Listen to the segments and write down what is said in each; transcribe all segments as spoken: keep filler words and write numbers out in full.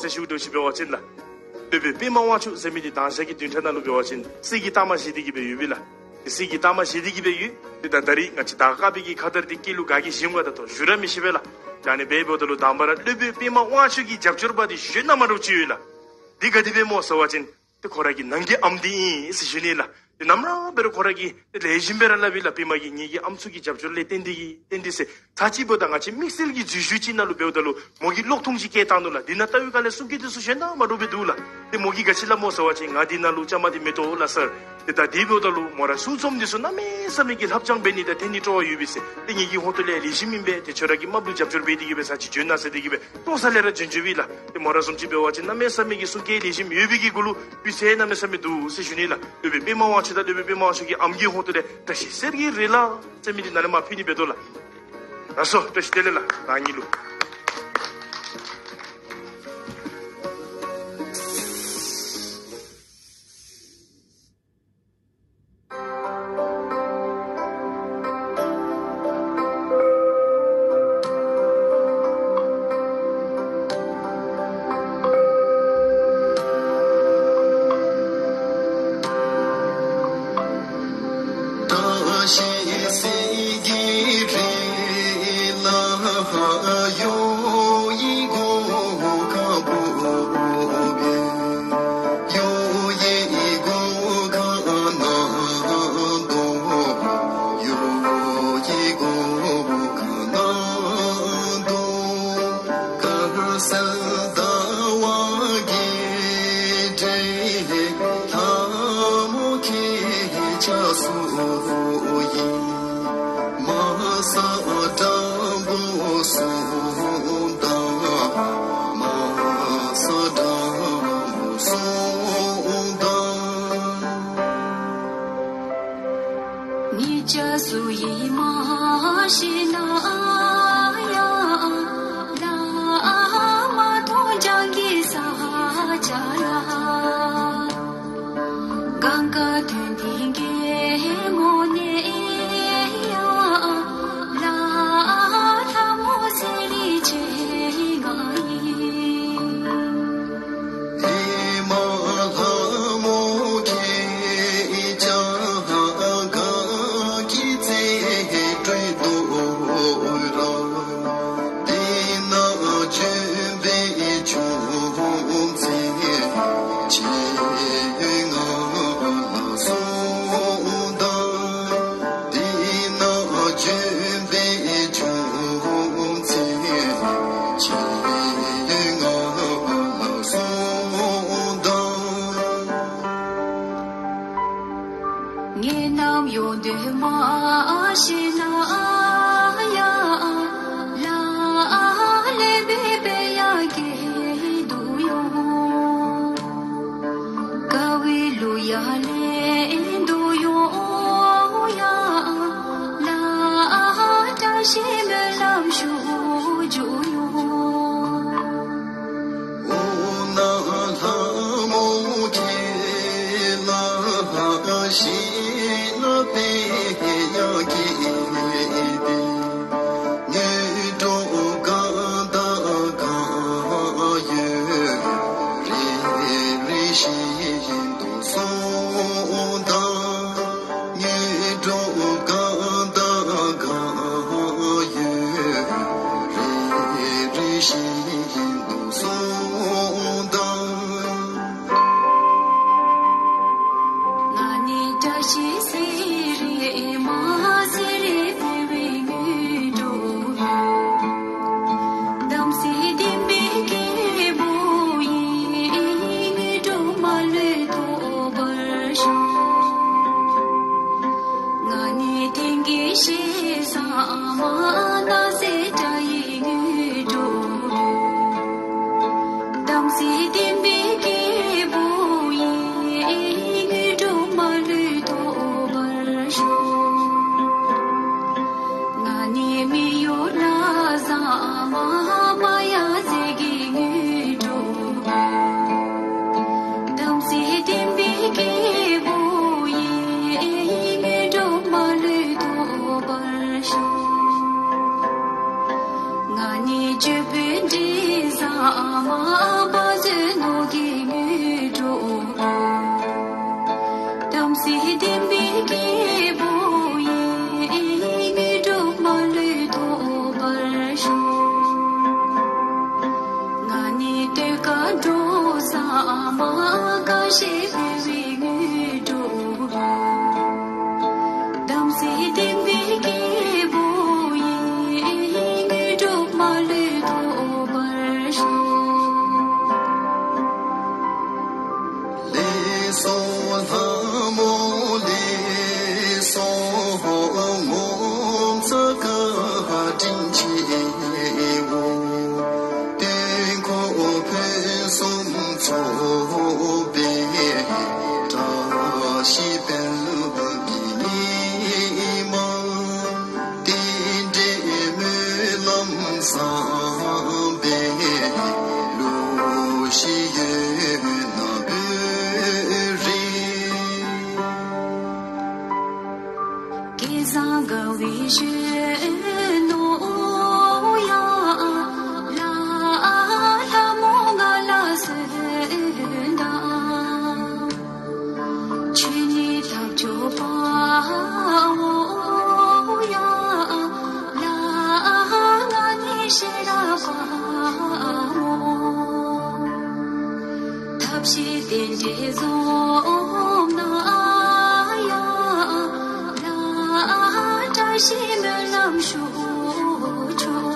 ཞུ་འདྲཝ་ཅིག་འབད་བ་ཅིན་ལགས། སློབ་དཔོན་པདྨ་དབང་ཕྱུག་ཟེར་མི་འདི་དང་ཞག་གི་བདུན་ཕྲག་ནང་ལུ་འབད་བ་ཅིན་གསེར་གྱི་རྟགས་མ་བཞེས་ཏེ་གི་སྦེ་ཡོད་པས་ལགས། གསེར་གྱི་རྟགས་མ་བཞེས་ཏེ་གི་སྦེ་ཡོད། ཏེ་ད་ད་རིས་ང་བཅས་དར་དཀར་པོའི་གི་ཁ་དར་འདི་སྐེ་ལུ་ག་གིས་བཞེངས་པ་ད་ལྟོ་ཞུ་ར་མི་ཤེས་པས་ལགས། ད་ཨ་ནི་སྦེ་འབདཝ་ད་ལུ་དང་པ་ར་སློབ་དཔོན་པདྨ་དབང་ཕྱུག་གི་རྒྱབ་སྐྱོར་པ་འདི་གཞན་ན་མ་འདྲཝ་ཅིག་ཡོད་ལགས། འདི་ག་དེ་སྦེ་སྨོ་ཟེར་བ་ཅིན་ཏེ་ཁོ་ར་གི་ནང་གི་ཨམ་འདི་ཨིན་ཟེར་ཞུ་ནི་ལགས། ཏེ་ནམ་ར་འབད་རུང་ཁོ་ར་གིས་ཏེ་ལེགས་ཤོམ་སྦེ་ར་སླབ་ཨིན་ལགས། པདྨ་གིས་ངེ་གི་ཨམ་སྲུ་གི་རྒྱབ་སྐྱོར་ལས་བརྟེན་ཏེ་གི་བརྟེན་ཏེ་ཟེར། ཚར་གཅིག་འབདཝ་ད་ང་བཅས་དམིགས་བསལ་གྱི་འཛུལ་ཞུགས་ཅིག་ནང་ལུ་འབདཝ་ད་ལུ་མོ་གིས་གློག་ཐུང་ཅིག་བཀལ་བཏང་ནུག་ལགས། འདི་ནང་ལྟ་བའི་སྒང་ལས་གསུང་སྐད་འདི་ཚུ་གཞན་དང་མ་འདྲཝ་སྦེ་འདུག་ལགས། ཏེ་མོ་གིས་ག་ཅི་སླབ་སྨོ་ཟེར་བ་ཅིན་ང་འདི་ནང་ལུ་བཅའ་མར་འདི་མི་གཏོགས་ལགས་ཟེར། ཏེ་ད་དེ་འབདཝ་ད་ལུ་མོ་ར་གསུང་རྩོམ་འདི་ཚུ་གནམ་མེད་ས་མེད་ཀྱི་ལྷབ་སྦྱང་འབད་ནི་དང་འཐེན་ནི་སྤྲོ་བ་ཡོད་པས་ཟེར། ཏེ་ངེ་གི་ཧོངས་ཏོ་ལས་ལེགས་ཤོམ་ཨིན་པས། ཏེ་ཁྱོད་ར་གིས་རྨགཔ་ལུ་རྒྱབ་སྐྱོར་འབད་དེ་གི་སྦེ་ཚར་གཅིག་བྱོན་གནང་ཟེར་ཏེ་གི་སྦེ་ཏོག་ས་ལས་ར་བྱོན་བྱོནམ་ཨིན་ལགས། ཏེ་མོ་ར་བཟུམ་ཅིག་འབད་བ་ཅིན་གནམ་མེད་ས་མེད་ཀྱི་གསུང་སྐད་ལེགས་ཤོམ་ཡོད་པའི་གི་གུ་ལུ་སྤུས་ཚད་གནམ་མེད་ས་མེད་འདུག་ཟེར་ཞུ་ནི་ལགས། སློབ་དཔོན་པདྨ་དབང་ཕྱུག་དང་སློབ་དཔོན་པདྨ་དབང་ཕྱུག་གི་ཨམ་གྱི་ཧོངས་ཏོ་ལས་བཀྲ་ཤིས་གསེར་གྱི་རི་ལ་ཟེར་མི་འདི་ནཱ་ལས་མར་ཕུལ་ནི་འབད་དོ་ལགས། ལགས་སོ། བཀྲ་ཤིས་བདེ་ལེགས་ལགས། ད་ཨ་ནི་ལུ། དུས་དཀར་འགྲོ་ས་མ་དགའ་ཞེས་འབོད་པའི་དངོས་གྲུབ། དམ་ཚིག་ལྡན་པའི་སྐྱེས་བུ་ཡིས། དངོས་གྲུབ་མ་ལུས་ཐོབ་པར་ཤོག། ལེགས་སོ་ལྷ་མོ་ལེགས་སོ། ངོ་མཚར་བཀའ་དྲིན་ཆེའོ། དུས་འཁོར་ཕུན་སུམ་ཚོགས་པའི། བཀྲ་ཤིས་དཔལ་འབར་བའི་ཉི་མ། རྟེན་འབྲེལ་སྨོན་ལམ་བཟང་པོའི། ལུགས་ཤིག་ཡོད་ན་འབད་རེ། སྐལ་བཟང་དགའ་བའི་གཞོན་ནུ་ཡ། ལ་ལྷ་མོ་ང་ལ་གསོན་དང་། ཁྱོད་ནི་ཐབས་སྐྱོ་དཔའ་བོ་ཡ། ལ་ང་ནི་ཤེས་རབ་དཔའ་མོ། ཐབས་ཤེས་རྟེན་འབྲེལ་འཛོམས་ན་ཡ། ལ་བཀྲ་ཤིས་སྨོན་ལམ་ཞུ་ཆོག།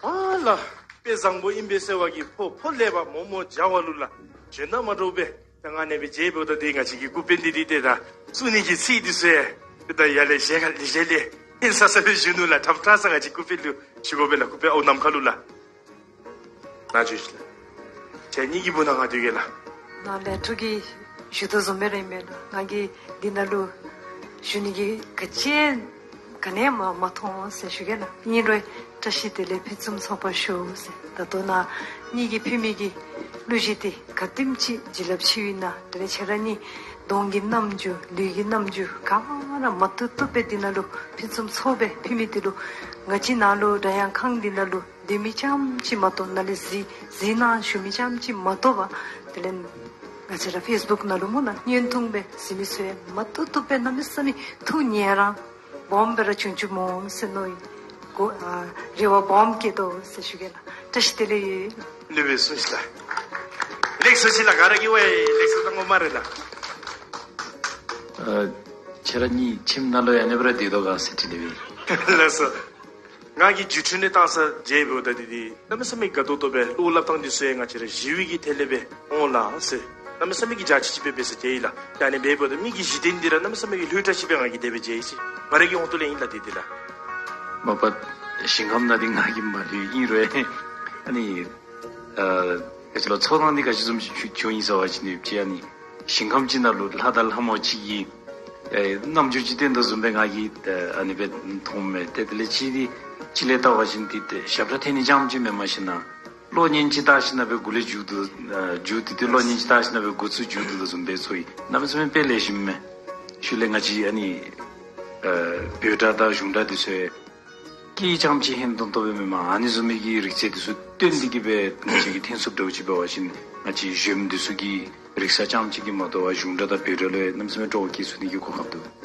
ཨ་ལ། དཔེ་བཟང་པོ་ཨིན་པས་ཟེར་བ་གི་ཕོ་ཕོ་ལས་པ་མོ་མོ་བྱ་བ་ལུ་ལ། བྱོན་ན་མ་འདྲཝ་སྦེ་ད་ང་ནེ་སྦེ་མཇལཝ་ད་འདི་ང་བཅས་ཀྱི་སྐུ་དཔོན་འདི་འདི་ཏེ་ད་གསུང་ནི་གི་ཚིག་འདི་ཚུ་ཡང་ཏེ་ད་ཡར་ལས་ཞལ་ཁ་ལས་ཞལ་ལས་ཧིང་སངས་ས་སྦེ་ཞུ་ནུག་ལགས། ཁྲམ་ཁྲ་ས་ང་བཅས་སྐུ་དཔོན་ལུ་ཞུ་དགོ་པས་ལགས། སྐུ་དཔོན་ཨོ་ནམ་མཁའ་ལུ་ལགས། ན་བྱོན་ཤིག་ལགས། ཁྱེད་གཉིས་ཀྱི་སྦུག་ན་ང་སྡོད་གེ་ལགས། ནཱ་ལས་ཐུགས་ཀྱིས་ཞུ་དོ་བཟུམ་སྦེ་ར་ཨིན་པས་ལགས། ང་གིས་འདི་ནང་ལུ་ཞུ་ནི་གི་ག་ཅི་ག་ནི་མ་མ་མཐོང་ཟེར་ཞུ་གེ་ལགས། ཨིན་རུང་བཀྲ་ཤིས་བདེ་ལེགས་ཕུན་སུམ་ཚོགས་པར་ཤོག་ཟེར། ད་ལྟོ་ནཱ་གཉིས་ཀྱིས་ཕུལ་མི་གི་གླུ་གཞས་འདི་ག་དེམ་ཅིག་བྱིན་རླབས་ཆེཝ་ཨིན་ན། དེ་ལས་ཁྱེད་ར་གཉིས་གདོང་གི་རྣམ་འགྱུར་ལུས་ཀྱི་རྣམ་འགྱུར་ག་ར་མ་བཏུབ་བཏུབ་སྦེ་འདི་ནང་ལུ་ཕུན་སུམ་ཚོགས་སྦེ་ཕུལ་མི་འདི་ལུ་ང་བཅས་ནཱ་ལུ་སྒྲ་དབྱངས་ཁང་འདི་ནང་ལུ་སྡོད་མི་རྐྱངམ་ཅིག་མ་གཏོགས་ནཱ་ལས་གཟིགས་གཟིགས་གནང་ཞུ་མི་རྐྱངམ་ཅིག་མ་གཏོགས་པ། དེ་ལས་ང་བཅས་ར་ཕེསི་བུཀ་ནང་ལུ་སྨོ་ལགས། བརྙན་ཐུང་སྦེ་གཟིགས་མི་ཚུ་ཡང་མ་བཏུབ་བཏུབ་སྦེ་གནམ་མེད་ས་མེད་ཐུགས་མཉེས་རང་སྦོམ་སྦེ་ར་བྱུང་བྱུངམ་སྨོ་ཟེར་མནོ་ཡི། གོ་ཨ་རེ་བ་སྦོམ་བསྐྱེད་དོ་ཟེར་ཞུ་གེ་ལགས། བཀྲ་ཤིས་བདེ་ལེགས་ཡོད། ལེགས་པའི་གསུང་ཤིག་ལགས། ལེགས་སོ་ཅིག་ལགས། ག་ར་གིས་ཝའི་ལེགས་སོ་ད་ངོ་མ་རེ་ལགས། ཨ་ཁྱེད་ར་གཉིས་ཁྱིམ་ནང་ལུ་ཡང་ཨ་ནི་སྦེ་ར་སྡོད་དོ་ག་ཟེར་དྲི་ནི་སྦེ། ལགས་སོ། ང་གིས་བརྒྱུད་འཕྲིན་ནང་བཏང་ས་མཇལཝ་ད་འདི་འདི་གནམ་མེད་ས་མེད་དགའ་ཏོག་ཏོ་སྦེ་གླུ་སླབ་ཐངས་འདི་ཚུ་ཡང་ང་བཅས་ར་ཞི་བའི་གི་ཐད་ལས་སྦེ་འོང་ལགས་ཟེར། གནམ་མེད་ས་མེད་ཀྱི་འཇའ་ཆི་ཆི་སྦེ་འབད་ས་མཇལ་ཡི་ལགས། ད་ཨ་ནི་འབདཝ་ད་མི་གི་གཞི་རྟེན་འདི་ར་གནམ་མེད་ས་མེད་ཀྱི་ལྷོད་དྲགས་ཅིག་སྦེ་ང་གིས་དེ་སྦེ་མཇལ་ཡི་ཟེར། ང་རའི་གི་ཧོང་ཏོ་ལས་ཨིན་ལགས་འདི་འདི་ལགས། མ་པ་ཞིང་ཁམས་ནང་འདི་ང་གིས་མ་ལྷོད་ཡི། ཨིན་རུང་ཨ་ནི་ཨ་ག་ཅི་ལོ་ཚོར་སྣང་འདི་ག་ཅི་བཟུམ་ཅིག་བྱུང་ཡི་ཟེར་བ་ཅིན་ནི་ཅིག་ཨ་ནི་ཞིང་ཁམས་ཅིག་ནང་ལུ་ལྷ་དང་ལྷ་མོ་ཅིག་གི་ཨེ་རྣམ་འགྱུར་ཅིག་སྟོན་དོ་བཟུམ་སྦེ་ང་གིས་ཨ་ཨ་ནི་སྦེ་མཐོངམ་མས། ཏེ་དེ་ལས་ཅིག་འདི་ཅིག་ལས་བལྟ་བ་ཅིན་འདི་ཏེ་ཞབས་ཁྲ་འཐེན་ནི་རྐྱངམ་ཅིག་མེན་མ་གཞི་ནཱ་གློག་བརྙན་ཅིག་བལྟ་ཞིན་ན་སྦེ་མགུ་ལས་མཇུག་བསྡུ་ཨ་མཇུག་བསྡུ་སྟེ་གློག་བརྙན་ཅིག་བལྟ་ཞིན་ན་སྦེ་མགུ་ཚུ་མཇུག་བསྡུ་དོ་བཟུམ་སྦེ་ཚོར་ཡི། གནམ་མེད་ས་མེད་དཔེ་ལེགས་ཤོམ་མས། ཤུལ་ལས་ང་བཅས་ཨ་ནི་ཨ་བོད་སྒྲ་དང་གཞུང་སྒྲ་འདི་ཚུ་སྐད་རྐྱངམ་ཅིག་ཧན་ཏོང་ཏོ་སྦེ་མེན་པར་ཨ་ནི་བཟུམ་མའི་གི་རིག་རྩལ་འདི་ཚུ་བཏོན་ཏེ་གི་སྦེ་ང་བཅས་ཀྱིས་འཐེན་ཚུགསཔ་འདྲཝ་ཅིག་འབད་བ་ཅིན་ང་བཅས་གཞོནམ་འདི་ཚུ་གི་རིག་གསར་རྐྱངམ་ཅིག་གིས་མ་དོ་བར་གཞུང་སྒྲ་དང་བོད་སྒྲ་ལུ་ཡང་གནམ་མེད་ས་མེད་སྤྲོ་བ་སྐྱེ་ཚུགས་ནི་གི་གོ་སྐབས་འདུག།